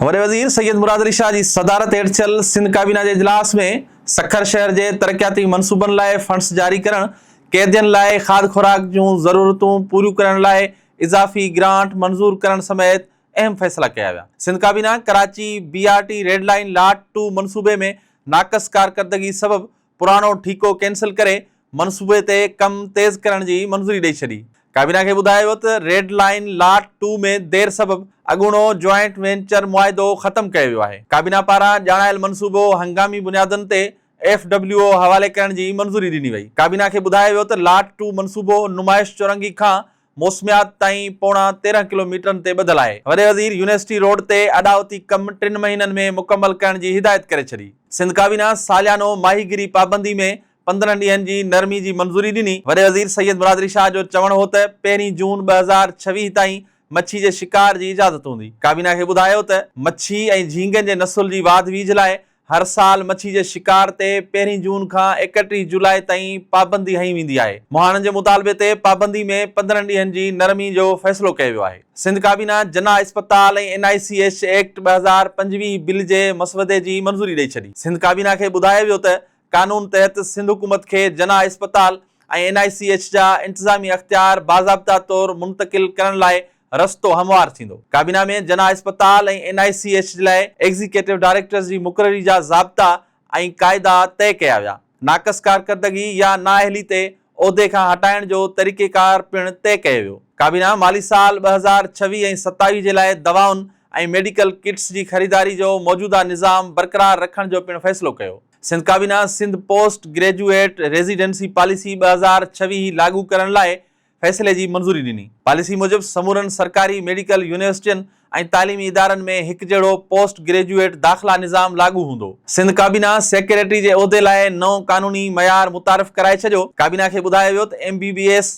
وڏي وزير سيد مراد علي شاهه جي صدارت هيٺ ٿيل سنڌ ڪابينا جي اجلاس ۾ سکر شهر جي ترقياتي منصوبن لاء فنڊز جاري ڪرڻ، قيدين لاء کاڌ خوراڪ جون ضرورتون پوريون ڪرڻ لاء اضافي گرانٽ منظور ڪرڻ سميت اهم فيصلا ڪيا ويا. سنڌ ڪابينا Karachi B R T red line lot two منصوبي ۾ ناقص ڪارڪردگي سبب پراڻو ٺيڪو ڪينسل ڪري منصوبي تي ڪم تيز ڪرڻ جي منظوري ڏئي ڇڏي. ڪابينا کي ٻڌايو ويو ته ريڊ لائين لاٽ ٽو ۾ دير سبب اڳوڻو جوائنٽ وينچر معاهدو ختم ڪيو ويو آهي. ڪابينا پاران ڄاڻايل منصوبو هنگامي بنيادن تي ايف ڊبليو او حوالي ڪرڻ جي منظوري ڏني وئي. ڪابينا کي ٻڌايو ويو ته لاٽ ٽو منصوبو نمائش چورنگي کان موسميات تائين پوڻا 13 ڪلو ميٽرن تي ٻڌل آهي. وڏي وزير يونيورسٽي روڊ تي اڏاوتي ڪم ٽن مهينن ۾ مڪمل ڪرڻ جي هدايت ڪري ڇڏي. سنڌ ڪابينا ساليانو ماهيگيري پابندي ۾ 15 ڏينهن جي نرمي جي منظوري ڏني. وڏي وزير سيد مراد علي شاهه جو چوڻ هو ته پهرين جون 2026 تائين مڇي جي شڪار جي اجازت هوندي. ڪابينا کي ٻڌايو ته مڇي ۽ جهينگن جي نسل جي واڌ ويجهه لاء هر سال مڇي جي شڪار تي پهرين جون کان 31 جولاء تائين پابندي هنئي ويندي آهي. مهاڻن جي مطالبي تي پابندي ۾ 15 ڏينهن جي نرمي جو فيصلو ڪيو ويو آهي. سنڌ ڪابينا جناح اسپتال ۽ N I C H act 2025 bill جي مسودي جي منظوري ڏئي ڇڏي. سنڌ ڪابينا کي ٻڌايو ويو ته قانون تحت سنڌ حڪومت کي جناح اسپتال ۽ اين آء سي ايڇ جا انتظامي اختيار باضابطا طور منتقل ڪرڻ لاء رستو هموار ٿيندو. ڪابينا ۾ جناح اسپتال ۽ اين آء سي ايڇ لاء ايگزيڪيٽو ڊائريڪٽرز جي مقرري جا ضابطا ۽ قاعدا طئي ڪيا ويا. ناقص ڪارڪردگي يا نااهلي تي عهدي کان هٽائڻ جو طريقيڪار پڻ طئي ڪيو ويو. ڪابينا مالي سال 2026 ۽ 27 جي لاء دوائن ۽ ميڊيڪل ڪٽس جي خريداري جو موجوده نظام برقرار رکڻ جو پڻ فيصلو ڪيو. سنڌ ڪابينا Sindh post graduate residency policy 2026 لاڳو ڪرڻ لاء فيصلي جي منظوري ڏني. پاليسي موجب سمورن سرڪاري ميڊيڪل يونيورسٽين ۽ تعليمي ادارن ۾ هڪجهڙو پوسٽ گريجوئيٽ داخلا نظام لاڳو هوندو. سنڌ ڪابينا سيڪريٽري جي عهدي لاء نئون قانوني معيار متعارف ڪرائي ڇڏيو. ڪابينا کي ٻڌايو ويو ته ايم بي بي ايس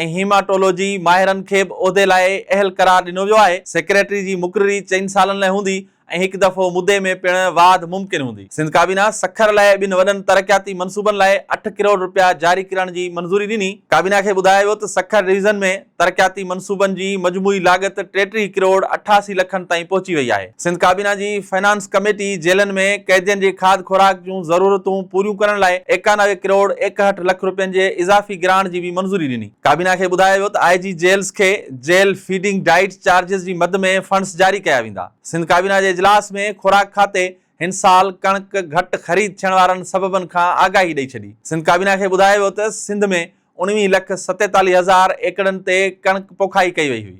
۽ هيماٽولوجي ماهرن کي به عهدي لاء اهل قرار ڏنو ويو آهي. سيڪريٽري جي مقرري چئن سالن لاء هوندي ۽ هڪ دفعو مدي ۾ پڻ واڌ ممڪن هوندي. سنڌ ڪابينا سکر لاء ٻن وڏن ترقياتي منصوبن لاء اٺ ڪروڙ رپيا جاري ڪرڻ جي منظوري ڏني. ڪابينا کي ٻڌايو ويو ته سکر ڊويزن ۾ ترقياتي منصوبن جي مجموعي لاڳت 33 ڪروڙ 88 لکن تائين پهچي وئي آهي. سنڌ ڪابينا جي فنانس ڪميٽي جيلن ۾ قيدين جي کاڌ خوراڪ جون ضرورتون پوريون ڪرڻ لاء 91 ڪروڙ 61 لک رپين جي اضافي گرانٽ جي به منظوري ڏني. ڪابينا کي ٻڌايو ويو ته آء جي جيلز کي جيل فيڊنگ ڊائيٽ چارجز جي مد ۾ فنڊز جاري ڪيا ويندا. سنڌ ڪابينا جي اجلاس ۾ خوراڪ کاتي هن سال ڪڻڪ گهٽ خريد ٿيڻ وارن سببن کان آگاهي ڏئي ڇڏي. سنڌ ڪابينا کي ٻڌايو ويو ته سنڌ ۾ 19 لک 47 هزار ايڪڙن تي ڪڻڪ پوکائي ڪئي وئي هئي.